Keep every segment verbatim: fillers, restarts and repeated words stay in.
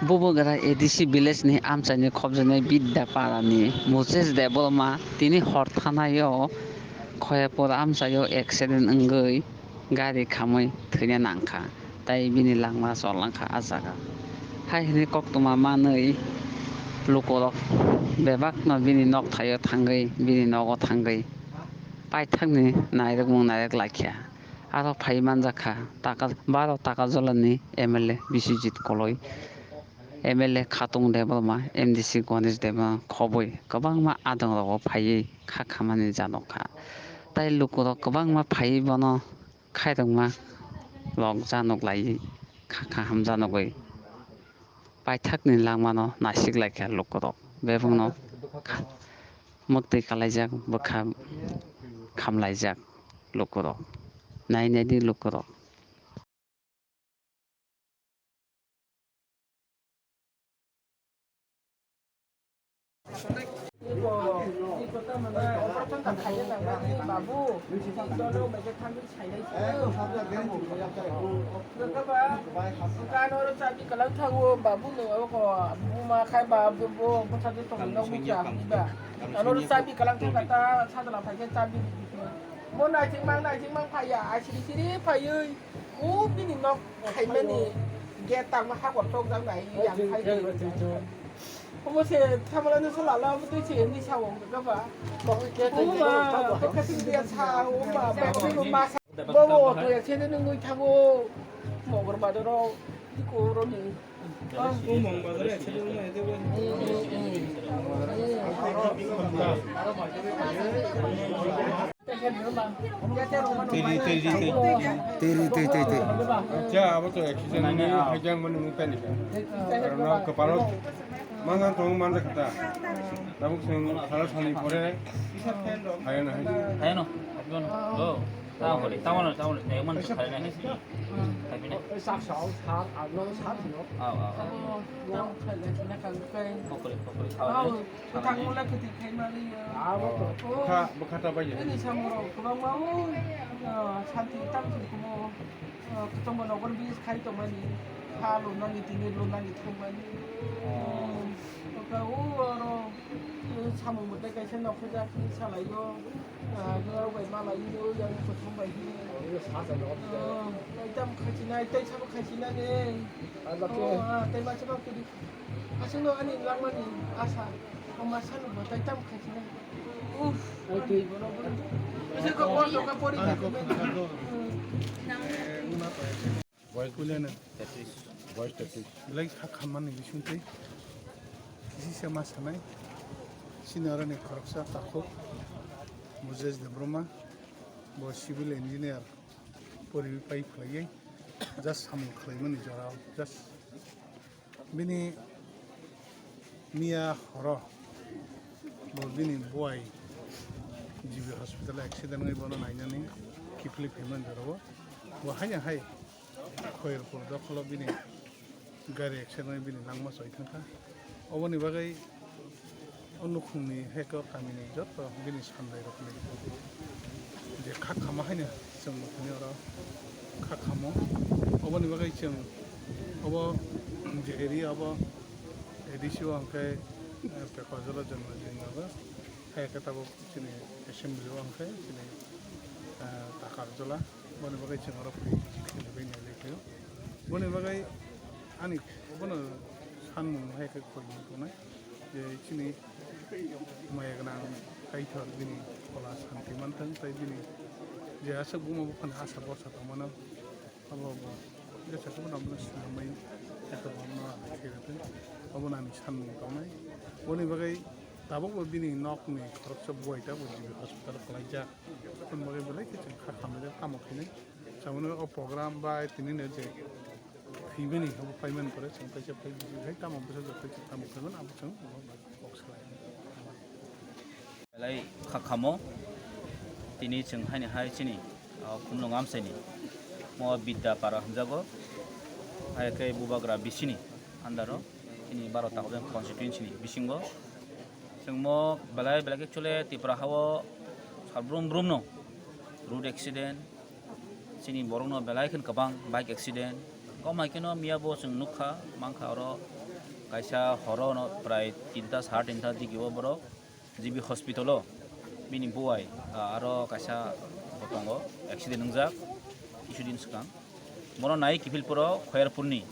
Bubagra A D C village ni amchaini khobjaknai Bidya Para ni Moses Debbarma tini hor thanaio Khoyapur amchaio accident wngwi gari khamwi thwina nangkha, tei bini langma chol wngkha a jaga. Hai hwnwi koktwma manwi lukurok bebakno bini nok thaio thangwi bini nogo thangwi paithakni nairwkmung nairwk laikha. Aro phai manjakha taka, baro Takarjala ni M L A Biswajit Koloi, M L A Khatung Debbarma, M D C Ganesh Debbarma khobwi kwbangma adongrogo phaiwi kha khamani janokha. Tai lukurok kwbangma phaiwi bono khairokma lok janok laiwi kha kaham janogwi paithakni langmano naisik laikha lukurok. Bebakno kha-, mwktwi kalaijak, bwkha khamlaijak lukurok. Nai naidi lukurok. Ano oro chabi kalang thango, babu no abo ko buma khai ba bo bo bwsa de tong nok bukya ba. Ano oro chabi kalang thang kata sadala phai khe chabi. Mo naiching mang naiching mang phaiya, asiri siri phaiwi. O bini nok khaimani gate tangma ha kotor jak nai yang khai. Omo se thamala no sala la omo twi se ni sa wong ga ba. Omo ba, to khating dia sa, omo ba, ba, ba, ba, sa. Bobo, to ya chede nungwi thango. Mogor bazaro, iko roni. O Mong bazaro ya chede nungwi thango. Tiri, tiri, tiri. Tiri, tiri, tiri, tiri. Acha, abo to accident ni hajang mani mukani ka. Karena kepala mangan tong manjakta. Tabuk sing sala sani pore. Ayo na, ayo. Ayo no. Ayo no. Oh. Tamo kore, tamo no, tamo no. Tamo no, tamo no. Tamo no. Sak sao, sak, aglo, sak no. Aw, aw. Tamo, tamo khala sina kang kai. Kokore, kokore, tamo no. Aw, tamo la kiti khai mali ya. Aw, bukha, bukha ta bai. Ini samoro, kubang mau, santi tam sing kumo. Kutung bono gor bis khai tong mani. Ha lo nani tini lo nani thong mani. Oka u oro, samung bote kaisa nokho jak ni salai yo. Noro bai malai yo, yang kutung bai hi. Tei tam khachi nai, tei sabo khachi nai ne. Tei ma chama kiri. Aswkno ani langmani asa, o ma sanu bo tai tam khaisina. Uff, ani bono bo. Ese ko bol doka pori thakbe. Boyos kule na? Boyos tetis. Belai kha khammani bisingtwi. Kisi se ma sanai. Sini oroni khoroksa takhuk. Moses Debbarma. Bo civil engineer. Poriwi pai phlaiwi. Just samung khlaimani jorao. Just Bini miya horo bo bini buai G B hospital accident wngwi bono nainani kiphilwi phaimani jorao. Bo haino hai Khoyerpur dokholo bini gari accident wngwi bini langma choi thangkha. Oboni bagwi O nukhungni heko kamini joto bini sandairokni je kha khamo haino chwng nukhungni oro kha khamo. Oboni bagwi chwng obo je area obo A D C o hwnkhe, eh, Pekojolo Jonmodin nogo. Hai khe tabuk chini assembly o hwnkhe chini, eh, Takarjala. Boni bagwi chwng oro phai khe nailaiphaio. Boni bagwi ani bono sanmung hai khe koi tongnai. Je chini maya gwnang Kaitor bini phola santi manthang tei bini je aswk buma buphani asa bwsa tongmano abo bo jesa khe bono abono swnamwi jesa bono khe rwthwi abono ani sanmung tongnai. Boni bagwi tabukbo bini nokni khoroksa buai tabuk G B hospital kwlaijak. Aboni bagwi belai khe chwng kha khamlaijak tamo khainai. Samano o program bai tini no je Thwimani abo paimani pore chwng kaisa phai bisi hai tamo bwsa joto chwng tamo phaiman abo chwng kok salai. Belai kha khamo tini chwng haini hai chini, ah, khumlwng amchaini mo Bidya Para hwnjago, hai khe Bubagra bisini under o chini baro Takarjala constituency ni bisingo chwng mo belai belai khe chole Tripura hao sal brum brum no road accident, chini borokno belai kheno kwbang bike accident, Kom hai kheno miya bo chwng nukha, mankha oro kaisa horo no prai tinta, sar tinta digi o borok G B hospital o bini buai, ah, aro kaisa bo tongo, accident wngjak kisu din swkang. Bono nai kiphil poro Khoyarpurni.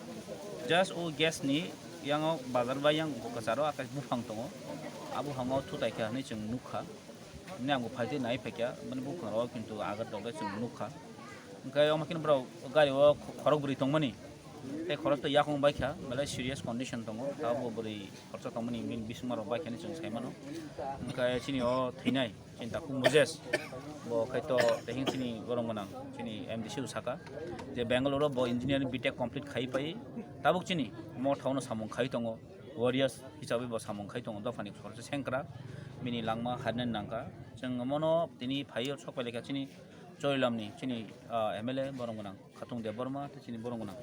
Just o gas ni yango bazar bai yang kwcharo akai buphang tongo. A buphango thutai kha hinwi chwng nukha. Hinwi ang bo phaitwi nai phaikha, mani buphang rogo kintu agar tongkhe chwng nukha. Hwnkhe omo khe borok gari o khorok bwrwi tongmani. Tei khoroksa yakung baikha, belai serious condition tongo. Tabuk bo bwrwi khoroksa tongmani bini bisingma rok baikha hinwi chwng saimano. Hwnkhe chini o thwinai, chini takhuk Moses, bo khaito tehing chini borok gwnang, chini M D C o saka je Bangalore o bo engineering B Tech complete khai pai, tabuk chini motha ono samung khai tongo, warriors hisabe bo samung khai tongo, dophani khoroksa sengkrak, bini langma harnani nangkha. Chwng omono tini phaiyo sok pai laikha chini Chorilamni, chini, ah, M L A borok gwnang Khatung Debbarma tei chini borok gwnang,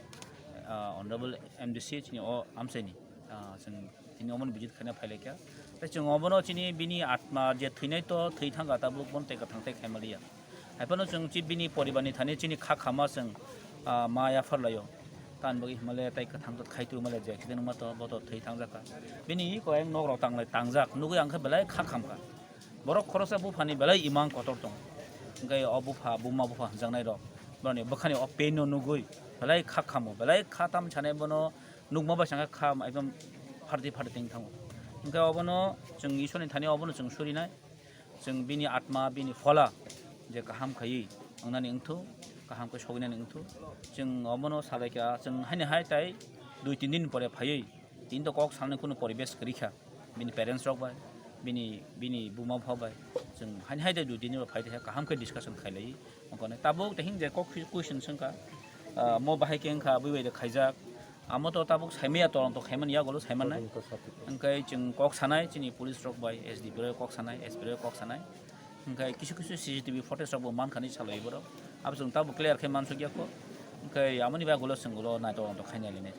ah, Honorable M D C chini o amchaini, ah, chwng tini omono visit khaina phailaikha. Tei chwng obono chini bini atma je thwinai to thwi thangkha, tabuk bono tei kwthang tei khaima liya. Haiphano chwng chi bini poribarni thani chini kha khama chwng, ah, ma yapharlaio. Tamni bagwi hwnmale tei kwthang to khai twi male je accident wngma to bo to thwi thangjakha. Bini koyang nok rok tanglai tangjak nugwi ang khe belai kha khamkha. Borok khoroksa buphani belai imang kotor tongo. Hwnkhe o bupha, buma bupha hwnjaknai rok, borokni bwkhani o pain no nugwi belai kha khamo, belai kha tam sanai bono nukma bai sangkha kha ekdom phardi phardi teng thango. Hwnkhe obono chwng Isorni thani obono chwng surinai, chwng bini atma, bini phola je kaham khaiwi wngnani wngthu, kaham khe soginani wngthu. Chwng obono salaikha, chwng haini hai tai dui tin din pore phaiwi. Tini to kok sanani kunu poribesh kwrwi kha. Bini parents rok bai, bini, bini buma bupha bai. Chwng haini hai de dui tini rok phai de kaham khe discussion khai lai. Ongkone tabuk de hing je kok question swngkha. Ah, mo bahai khe wngkha bui bai de khaijak. Amo to tabuk saimaya tolong to khaiman ya golo saiman nai. Hwnkhe chwng kok sanai chini police rok bai, S D P rok kok sanai, S P rok kok sanai. Hwnkhe kisu kisu C C T V footage rok bo mankha ni salai borok. Abo chwng tabuk clear khe mansuk ya kho. Hwnkhe amoni bai golo chwng golo nai tolong to khainai lai nai.